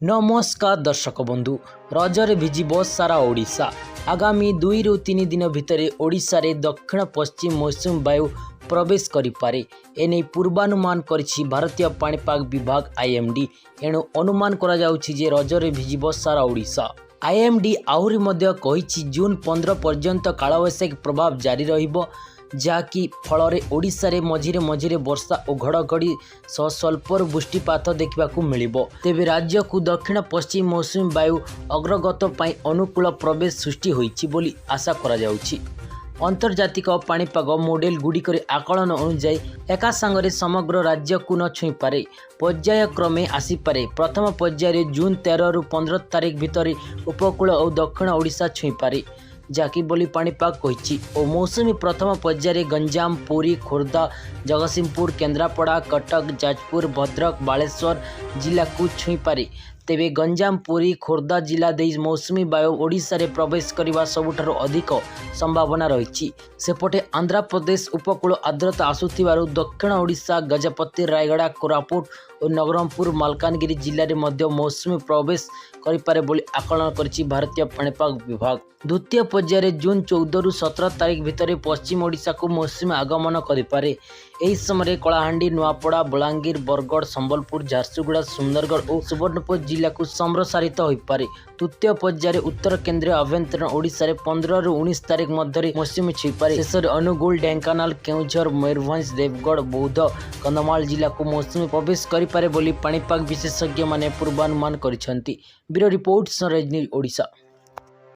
ନମସ୍କାର ଦର୍ଶକ ବନ୍ଧୁ। ରଜରେ ଭିଜିବ ସାରା ଓଡ଼ିଶା। ଆଗାମୀ 2ରୁ 3 ଦିନ ଭିତରେ ଓଡ଼ିଶାରେ ଦକ୍ଷିଣ ପଶ୍ଚିମ ମୌସୁମୀ ବାୟୁ ପ୍ରବେଶ କରିପାରେ। ଏନେଇ ପୂର୍ବାନୁମାନ କରିଛି ଭାରତୀୟ ପାଣିପାଗ ବିଭାଗ ଆଇଏମ୍ଡି। ଏଣୁ ଅନୁମାନ କରାଯାଉଛି ଯେ ରଜରେ ଭିଜିବ ସାରା ଓଡ଼ିଶା। ଆଇଏମ୍ଡି ଆହୁରି ମଧ୍ୟ କହିଛି, ଜୁନ୍ 15 ପର୍ଯ୍ୟନ୍ତ କାଳବୈଶାଖୀ ପ୍ରଭାବ ଜାରି ରହିବ, ଯାହାକି ଫଳରେ ଓଡ଼ିଶାରେ ମଝିରେ ମଝିରେ ବର୍ଷା ଓ ଘଡ଼ଘଡ଼ି ସହ ସ୍ୱଳ୍ପରୁ ବୃଷ୍ଟିପାତ ଦେଖିବାକୁ ମିଳିବ। ତେବେ ରାଜ୍ୟକୁ ଦକ୍ଷିଣ ପଶ୍ଚିମ ମୌସୁମୀ ବାୟୁ ଅଗ୍ରଗତ ପାଇଁ ଅନୁକୂଳ ପରିବେଶ ସୃଷ୍ଟି ହୋଇଛି ବୋଲି ଆଶା କରାଯାଉଛି। ଆନ୍ତର୍ଜାତିକ ପାଣିପାଗ ମଡେଲ ଗୁଡ଼ିକରେ ଆକଳନ ଅନୁଯାୟୀ ଏକା ସାଙ୍ଗରେ ସମଗ୍ର ରାଜ୍ୟକୁ ନ ଛୁଇଁପାରେ, ପର୍ଯ୍ୟାୟକ୍ରମେ ଆସିପାରେ। ପ୍ରଥମ ପର୍ଯ୍ୟାୟରେ ଜୁନ୍ 13ରୁ 15 ତାରିଖ ଭିତରେ ଉପକୂଳ ଓ ଦକ୍ଷିଣ ଓଡ଼ିଶା ଛୁଇଁପାରେ, ଯାହାକି ବୋଲି ପାଣିପାଗ କହିଛି ଓ ମୌସୁମୀ ପ୍ରଥମ ପର୍ଯ୍ୟାୟରେ ଗଞ୍ଜାମ, ପୁରୀ, ଖୋର୍ଦ୍ଧା, ଜଗତସିଂହପୁର, କେନ୍ଦ୍ରାପଡ଼ା, କଟକ, ଯାଜପୁର, ଭଦ୍ରକ, ବାଲେଶ୍ୱର ଜିଲ୍ଲାକୁ ଛୁଇଁପାରେ। ତେବେ ଗଞ୍ଜାମ, ପୁରୀ, ଖୋର୍ଦ୍ଧା ଜିଲ୍ଲା ଦେଇ ମୌସୁମୀ ବାୟୁ ଓଡ଼ିଶାରେ ପ୍ରବେଶ କରିବା ସବୁଠାରୁ ଅଧିକ ସମ୍ଭାବନା ରହିଛି। ସେପଟେ ଆନ୍ଧ୍ରପ୍ରଦେଶ ଉପକୂଳ ଆର୍ଦ୍ରତା ଆସୁଥିବାରୁ ଦକ୍ଷିଣ ଓଡ଼ିଶା ଗଜପତି, ରାୟଗଡ଼ା, କୋରାପୁଟ ଓ ନବରଙ୍ଗପୁର, ମାଲକାନଗିରି ଜିଲ୍ଲାରେ ମଧ୍ୟ ମୌସୁମୀ ପ୍ରବେଶ କରିପାରେ ବୋଲି ଆକଳନ କରିଛି ଭାରତୀୟ ପାଣିପାଗ ବିଭାଗ। ଦ୍ୱିତୀୟ ପର୍ଯ୍ୟାୟରେ ଜୁନ୍ 14ରୁ 17 ତାରିଖ ଭିତରେ ପଶ୍ଚିମ ଓଡ଼ିଶାକୁ ମୌସୁମୀ ଆଗମନ କରିପାରେ। ଏହି ସମୟରେ କଳାହାଣ୍ଡି, ନୂଆପଡ଼ା, ବଲାଙ୍ଗୀର, ବରଗଡ଼, ସମ୍ବଲପୁର, ଝାରସୁଗୁଡ଼ା, ସୁନ୍ଦରଗଡ଼ ଓ ସୁବର୍ଣ୍ଣପୁର ଜିଲ୍ଲାକୁ ସମ୍ପ୍ରସାରିତ ହୋଇପାରେ। ତୃତୀୟ ପର୍ଯ୍ୟାୟରେ ଉତ୍ତର କେନ୍ଦ୍ରୀୟ ଆଭ୍ୟନ୍ତରୀଣ ଓଡ଼ିଶାରେ 15ରୁ 19 ତାରିଖ ମଧ୍ୟରେ ମୌସୁମୀ ଛୁଇଁପାରେ। ଶେଷରେ ଅନୁଗୁଳ, ଢେଙ୍କାନାଳ, କେଉଁଝର, ମୟୂରଭଞ୍ଜ, ଦେବଗଡ଼, ବୌଦ୍ଧ, କନ୍ଧମାଳ ଜିଲ୍ଲାକୁ ମୌସୁମୀ ପ୍ରବେଶ କରିପାରେ ବୋଲି ପାଣିପାଗ ବିଶେଷଜ୍ଞମାନେ ପୂର୍ବାନୁମାନ କରିଛନ୍ତି। Bureau report, sunrise news Odisha.